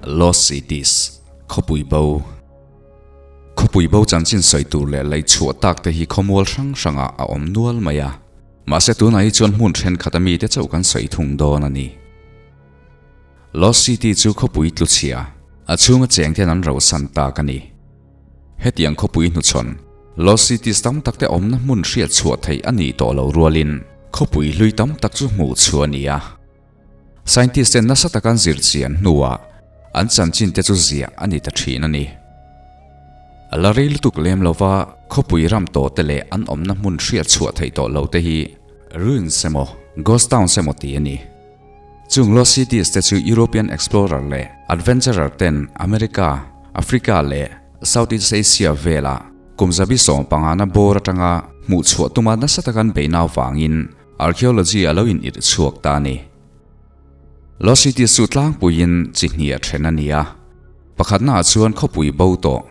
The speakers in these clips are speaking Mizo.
Lost Cities, Khawpui Bo. Khawpui bo chanchin sawi tur leh lei chhuah tak te hi khawmual hrang hrangah a awm nual mai a, mahse tunah hi chuan hmun thenkhat a mite chauh kan sawi thung dawn a ni. Lost City chu khawpui tluchhia, a chhunga cheng ten an rohsan tak a ni. Hetiang khawpui hnuchhawn, Lost Cities tam tak te awmna hmun hriat chhuah theih a nih tawh lo rualin khawpui hlui tam tak chu hmuh chhuah a ni a. Scientist ten nasa taka an zir chian hnuah an chanchin te chu ziah a ni ta thin a ni. A la rei lutuk lem lova khawpui ram tawh te leh an awmna hmun hriat chhuah theih tawh lo te hi ruins emaw ghost towns emaw ti a ni. Chung Lost Cities te chu European explorer leh adventurer ten America, Africa leh Southeast Asia vela kum zabi sawmpangana bawr atanga hmuh chhuah tuma nasa taka an beihna avangin Archaeology a lo in irh chhuak ta a ni. Lost Cities chu tlangpuiin chi hnih a then a ni a. Pakhatnaah chuan khawpui bo tawh,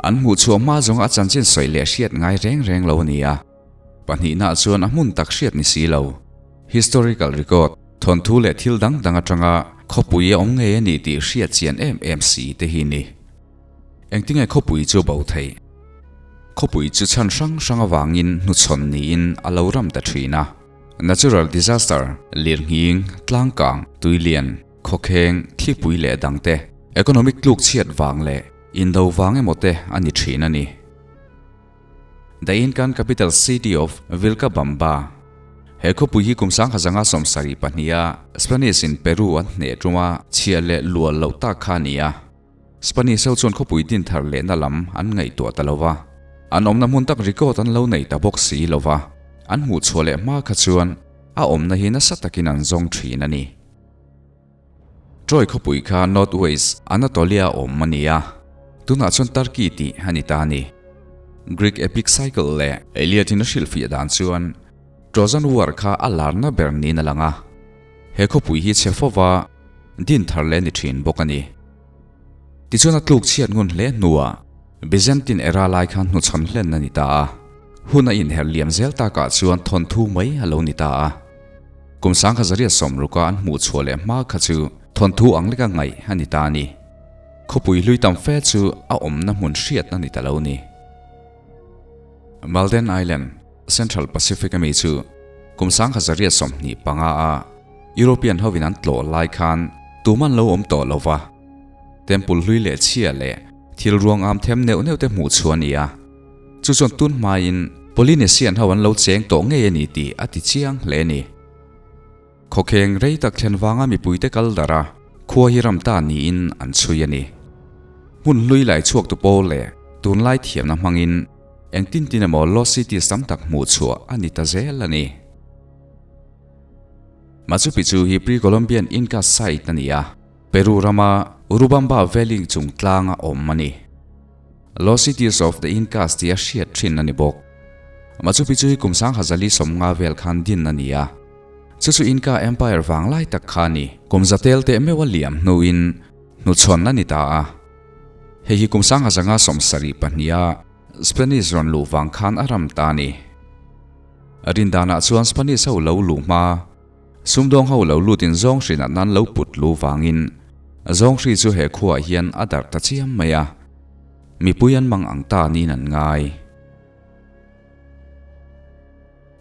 an hmuh chhuah hma zawnga a chanchin sawi leh hriat ngai reng reng lo a ni a. Pahnihnaah chuan a hmun tak hriat ni si lo, historical record, thawnthu leh thil dang dang atanga khawpui a awm ngei a ni tih hriat chian em em si te hi ni. Engtinge khawpui chu bo theih? Khawpui chu chhan hrang hrang avangin hnuchhawn niin a lo ram ta thin a. Natural disaster, lirnghing, tlangkang, tuilian, khawkheng, thlipui leh dangte, economic tluk chhiat vang leh indo vang emaw te a ni thin a ni. The Incan capital city of Vilcabamba. He khawpui hi kum 1974 a Spanish in Peru an hneh tuma chhiah leh lual loh tak kha a ni a. Spanish ho chuan khawpui din thar lehna lam an ngaihtuah ta lo va, an awmna hmun tak record an lo nei ta bawk si lo va, an hmuh chhuah leh hma kha chuan a awmna hi nasa takin an zawng thin a ni. Troy khawpui kha North West Anatolia awm a ni a, tunah chuan Turkey tih a ni ta a ni. Greek Epic Cycle leh Iliad in a hrilhfiah dan chuan Trojan War kha a larna ber niin a lang a. He khawpui hi chhe fova din thar leh ni thin bawk a ni. Tichuan a tluk chhiat ngun hle hnuah Byzantine era lai khan hnuchhawn hlen a ni ta a, hun a inher liam zel takah chuan thawnthu mai a lo ni ta a. Kum 1960 an hmuh chhuah leh hma kha chu thawnthu ang leka ngaih a ni ta a ni. Khawpui hlui tam fe chu a awmna hmun hriat a ni ta lo ni. Malden Island, Central Pacific ami chu kum 1925 a European hovin an tlawh lai khan tuman lo awm tawh lo va. Temple hlui leh chhia leh thil ruang am them neuh neuh te hmuh chhuah a ni a. Chu chuan tun hmain Polynesian ho an lo cheng tawh ngei a ni tih a ti chiang hle a ni. Khawkheng rei tak thlen vanga mipuite kal darh a, khua hi ram ta niin an chhui a ni. Hmun hlui lai chhuak tu pawl leh tunlai thiamna hmangin engtin tin emaw Lost Cities tam tak hmuh chhuah a ni ta zel a ni. Machu Picchu hi pre-Columbian Inca site a ni a, Peru rama Urubamba Valley chung tlanga awm a ni. Lost Cities of the Incas tih a hriat thin a ni bawk. Machu Picchu hi kum 1950 vel khan din a ni a, chu chu Inca Empire vang lai tak kha a ni. Kum zatel teh meuh a liam hnuin hnuchhawn a ni ta a. Hei hi kum 1972 a Spanish rawn luh vang khan a ram ta a ni. Rindanah chuan Spanish ho lo luh hma Sumdawng ho lo lutin zawng hrinah nan lo put lu vangin zawng hri chu he khuaah hian a darh ta chiam mai a, mipui an mang ang ta niin an ngai.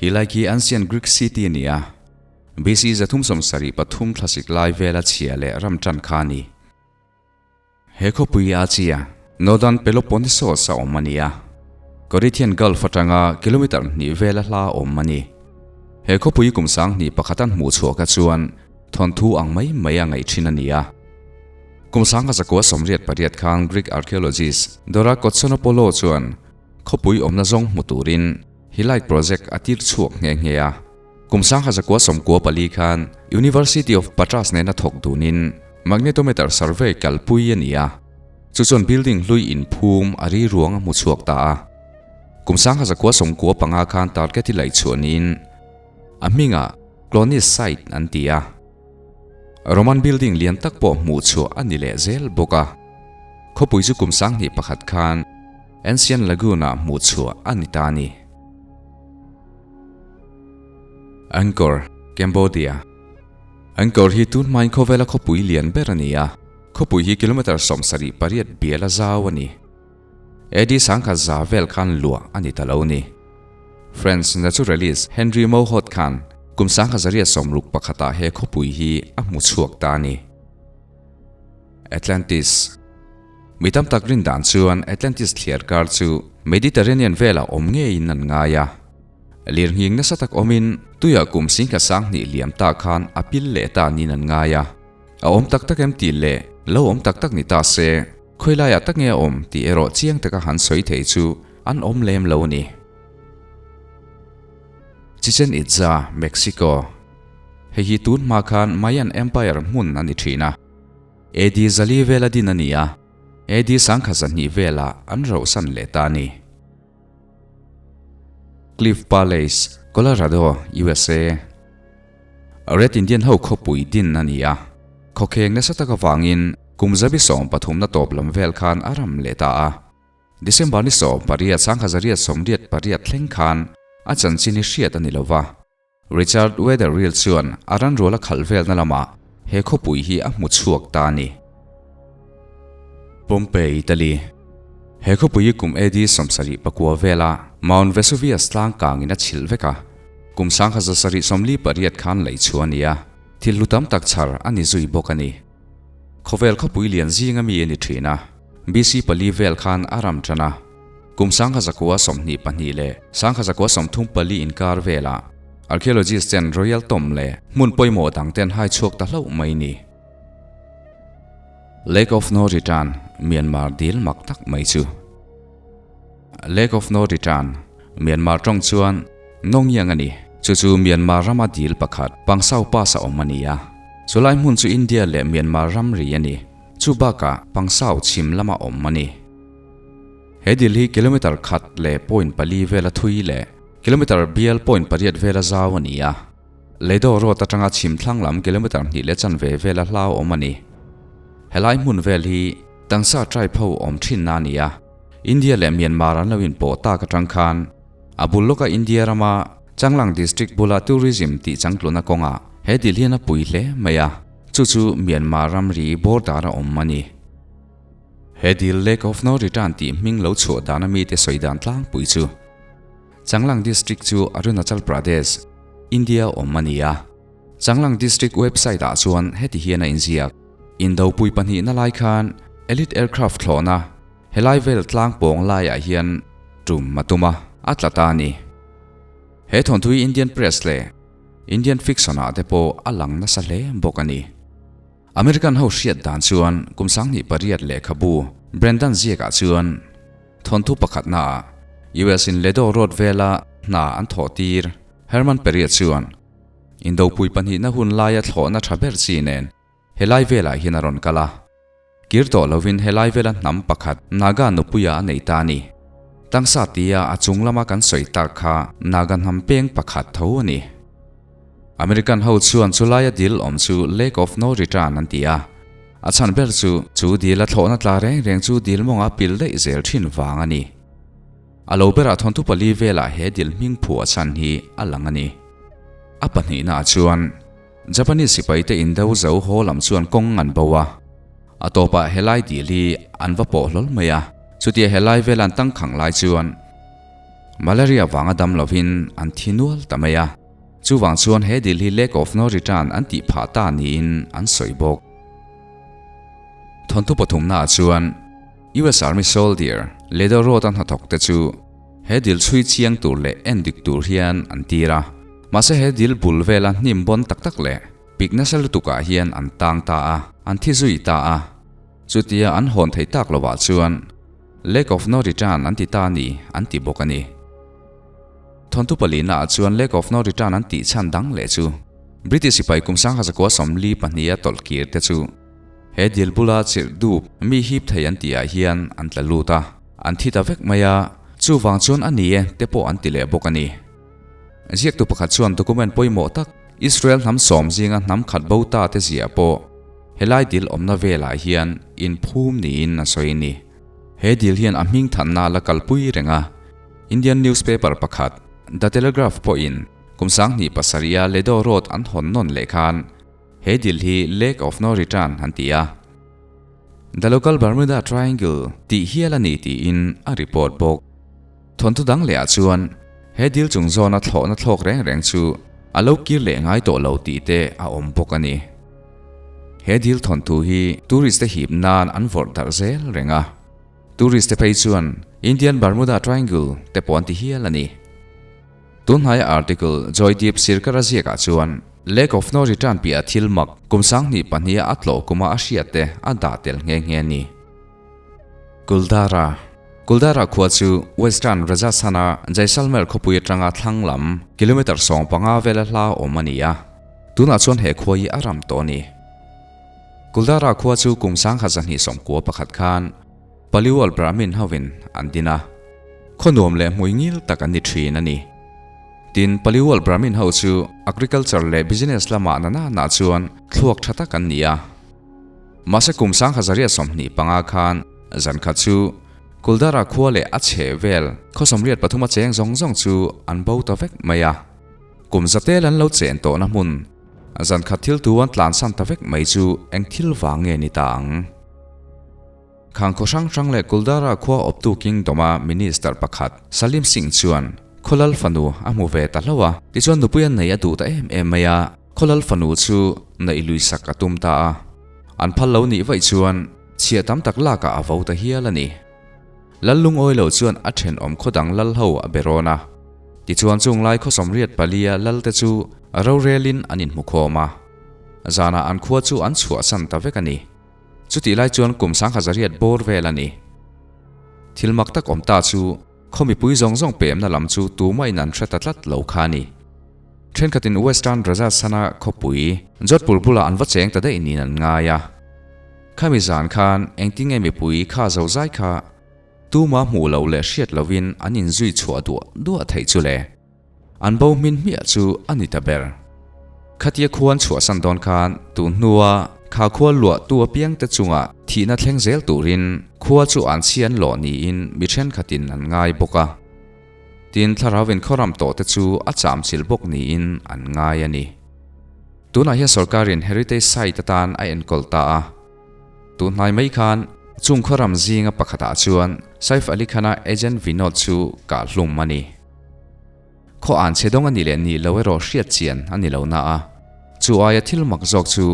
Hi lai khi Ancient Greek city a ni a, BC 373 thlasik lai vela chhia leh ram tan kha a ni. He khawpui a chia Northern Peloponnesos a awm a ni a, Corinthian Gulf atanga kilometre hnih vela hla awm a ni. He khawpui kum 2001 an hmuh chhuah kha chuan thawnthu ang mai mai a ngaih thin a ni a. Kum 1988 khan Greek archaeologist Dora Kotsonopoulou chuan khawpui awmna zawng hmu turin Hilite Project a tir chhuak nghe nghe a. Kum 1994 khan University of Patras nena thawk dunin magnetometer survey kalpui a ni a, chu chuan building hlui inphum a ri ruang a hmu chhuak ta a. Kum 1995 khan target hi laih chhuah niin a hmingah Clonis Site an ti a. Roman building lian tak pawh hmuh chhuah a ni leh zel bawk a. Khawpui chu kum 2001 khan Ancient Lagoon-ah hmuh chhuah a ni ta a ni. Angkor, Cambodia. Angkor hi tun hmain khawvela khawpui lian ber a ni a. Khawpui hi kilometre 78 biala zau a ni. AD 1100 vel khan luah a ni ta lo ni. French naturalist Henri Mouhot khan kum 1861 ah he khawpui hi a hmu chhuak ta a ni. Atlantis Mi tam tak rin dan chuan Atlantis thliar kar chu Mediterranean velah awm ngeiin an ngai a. Lirnghing nasa tak awmin tuiah kum 20,000 liam ta khan a pil leh ta niin an ngai a. A awm tak tak em tih leh lo awm tak tak ni ta se, khawilaiah tak nge a awm tih erawh chiang taka han sawi thei chu an awm lem lo a ni. Chichen Itza, Mexico, Hei hi tun hma khan Mayan Empire hmun a ni thin a. AD 400 vela din a ni a, AD 1200 velah an rauhsan leh ta a ni. Cliff Palace, Colorado, usa. Red Indian ho khawpui din a ni a, khawkheng nasa tak avangin kum zabi 13 na tawp lam vel khan a ram leh ta a. December ni 18 1988 thleng khan a chanchin hi hriat a ni lo va. Richard Wetherill chuan a ranrual a khalh velna lamah he khawpui hi a hmu chhuak ta a ni. Pompeii, Italy. He khawpui hi kum AD 79 vela Mount Vesuvius tlang kangin a chhilh vek a, kum 1748 khan lei chhuah a ni a, thil hlu tam tak chhar a ni zui bawk a ni. Khawvel khawpui lian zinga mi a ni thin a, BC pali vel khan a ram tan a. Kum 1922 leh 1934 inkar velah archaeologist ten Royal Tomb leh hmun pawimawh dang ten hai chhuak ta hlauh mai ni. Lake of No Return, Myanmar dil mak tak mai chu. Lake of No Return, Myanmar tawng chuan Nongyang a ni. Chu chu Myanmar rama dil pakhat Pangsau Pass a awm a ni a. Chulai hmun chu India leh Myanmar ramri a ni. Chu bakah Pangsau chhim lama awm a ni. He dil hi kilometre khat leh point pali vela thui leh kilometre bial point pariat vela zau a ni a. Leido road atanga chhim thlang lam kilometre hnih leh chanve vela hlau awm a ni. Helai hmun vel hi Tangsa tribe ho awm thinna a ni a. India leh Myanmar an lo inpawh tak atang khan a bul lawka India rama Changlang district bula tourism tih changtluna kawngah he dil hian a pui hle mai a, chu chu Myanmar ramri border a awm a ni. He dil Lake of No Return tih hming lo chhuah dana mite sawi dan tlangpui chu Changlang District chu Arunachal Pradesh, India awm a ni a. Changlang District website ah chuan heti hian a inziak, Indopui pahnihna lai khan Elite Aircraft thlawhna helai vel tlang pawng laiah hian tum a tum a, a tla ta a ni. He thawnthui Indian Press leh Indian Fiction ah te pawh a lang nasa hle bawk a ni. American ho hriat dan chuan kum 2008 lehkhabu Brendan ziakah chuan thawnthu pakhatnaah US in Ledo Road vela hna an thawh tir. Herman Perrier chuan Indopui pahnihna hun laia thlawhna tha ber chi nen helai velah hian a rawn kal a. Kir tawh lovin helai vela hnam pakhat Naga nupuia a nei ta a ni. Tangsa tia a chung lama kan sawi tak kha Naga hnam peng pakhat tho a ni. American ho chuan chulaia dil awm chu Lake of No Return an ti a, a chhan ber chu chu dil a thlawhna tla reng reng chu dil mawnga pil daih zel thin vang a ni. A lo berah thawnthu pali velah he dil hming phuah chhan hi a lang a ni. A pahnihnaah chuan Japanese sipaite indo zo haw lam chuan kawng an bo a, a tawpah helai dil hi an va pawh hlawl mai a, chutia helai vel an tangkhang lai chuan Malaria vanga dam lovin an thi nual ta mai a. Chuvang chuan he dil hi Lake of No Return an tih phah ta niin an sawi bawk. Thawnthu pathumnaah chuan US Army soldier Ledo Road-a hnathawk te chu he dil chhui chiang tur leh en dik tur hian an tir a. Mahse he dil bul vela hnim bawn tak tak leh pik nasa lutukah hian an tang ta a, an thi zui ta a. Chutia an hawn thei tak lovah chuan Lake of No Return an ti ta a ni an ti bawk a ni. Thawnthu palina ah chuan Lake of No Return an tih chhan dang leh chu British sipai kum 1942 a tawlh kir te chu he dil bula chirh dup mi hip thei an tih ah hian an tla lut a, an thi ta vek mai a, chuvang chuan a ni e te pawh an ti leh bawk a ni. Ziaktu pakhat chuan document pawimawh tak Israel hnam sawm zinga hnam khat bo ta te ziah pawh helai dil awmna velah hian inphum niin a sawi a ni. He dil hian a hming thanna la kalpui reng a. Indian newspaper pakhat, The Telegraph pawhin kum 2007 a Ledo Road an hawn nawn leh khan he dil hi Lake of No Return an ti a. The Local Bermuda Triangle tih hial a ni tiin a report bawk. Thawnthu dang lehah chuan he dil chung zawna thlawhna thlawk reng reng chu a lo kir leh ngai tawh lo tih te a awm bawk a ni. He dil thawnthu hi tourist te hip nan an vawrh darh zel reng a. Tourist te phei chuan Indian Bermuda Triangle te pawh an ti hial a ni. Tunhnaia article Joydeep Sirkar a ziakah chuan Lake of No Return piah thil mak kum sanghnih pahniha a tlawh kuma a hriat te a dah tel nghe nghe a ni. Kuldara Kuldara khua chu Western Rajasthan-a Jaisalmer khawpui atanga thlang lam kilometre 15 vela hla awm a ni a, tunah chuan he khua hi a ram tawh a ni. Kuldara khua chu kum 1291 khan Paliwal Brahmin hovin an din a, khaw nuam leh hmui ngil tak an ni thin a ni. Tin, Paliwal Brahmin ho chu agriculture leh business lamah na na na chuan thluak tha tak an ni a. Mahse kum 1925 khan zan khat chu Kuldara khua leh a chheh vel khaw 83 a cheng zawng zawng chu an bo ta vek mai a. Kum zatel an lo chen tawhna hmun zan khat thil thu an tlansan ta vek mai chu eng thil vang nge ni ta ang? Khang khaw hrang hrang leh Kuldara khua awptu Kingdom-a Minister pakhat Salim Singh chuan Khawlal fanu a hmu ve ta hlauh a, tichuan nupui a nei a duh ta em em mai a, Khawlal fanu chu neih lui sak a tum ta a, an phal lo nih vaih chuan chhiah tam tak lakah a vo ta hial a ni. Lal lungawi lo chuan a thenawm khaw dang lal ho a be rawn a, tichuan chung lai khaw 84-a lal te chu rorelin an inhmukhawm a, zanah an khua chu an chhuahsan ta vek a ni. Chutih lai chuan kum 1800 bawr vel a ni. Thil mak tak awm ta chu khaw mipui zawng zawng pemna lam chu tumahin an hre ta tlat lo kha a ni. Thenkhatin Western Rajasthan-a khawpui Jodhpur bulah an va cheng ta daih niin an ngai a. Khami zan khan engtinge mipui kha zozai kha tuma hmuh loh leh hriat lohin an inzui chhuah duah duah theih chu le. An bo hmin hmiah chu a ni ta ber. Khatia khuan chhuahsan dawn khan tun hnua kha khua luah tu apiangte chungah thihna thleng zel turin khua chu an chhi an lawh niin mi thenkhatin an ngai bawk a. Tin, thlarau inkhawram tawhte chu a chamchil bawk niin an ngai a ni. Tunah hian sorkarin Heritage Site atan a enkawl ta a. Tun hnai mai khan chung khawram zinga pakhatah chuan Saif Ali Khan-a agent Vinod chu kah hlum a ni. Khaw an chhe dawng a ni leh nih lo erawh hriat chian a ni lo na a, chu aia thil mak zawk chu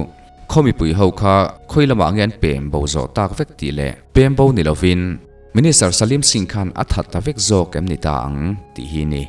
khaw mipui ho kha khawi lamah nge an pem bo zawh tak vek tih leh pem bo ni lovin Minister Salim Singh khan a that ta vek zawk em ni ta ang tih hi ni.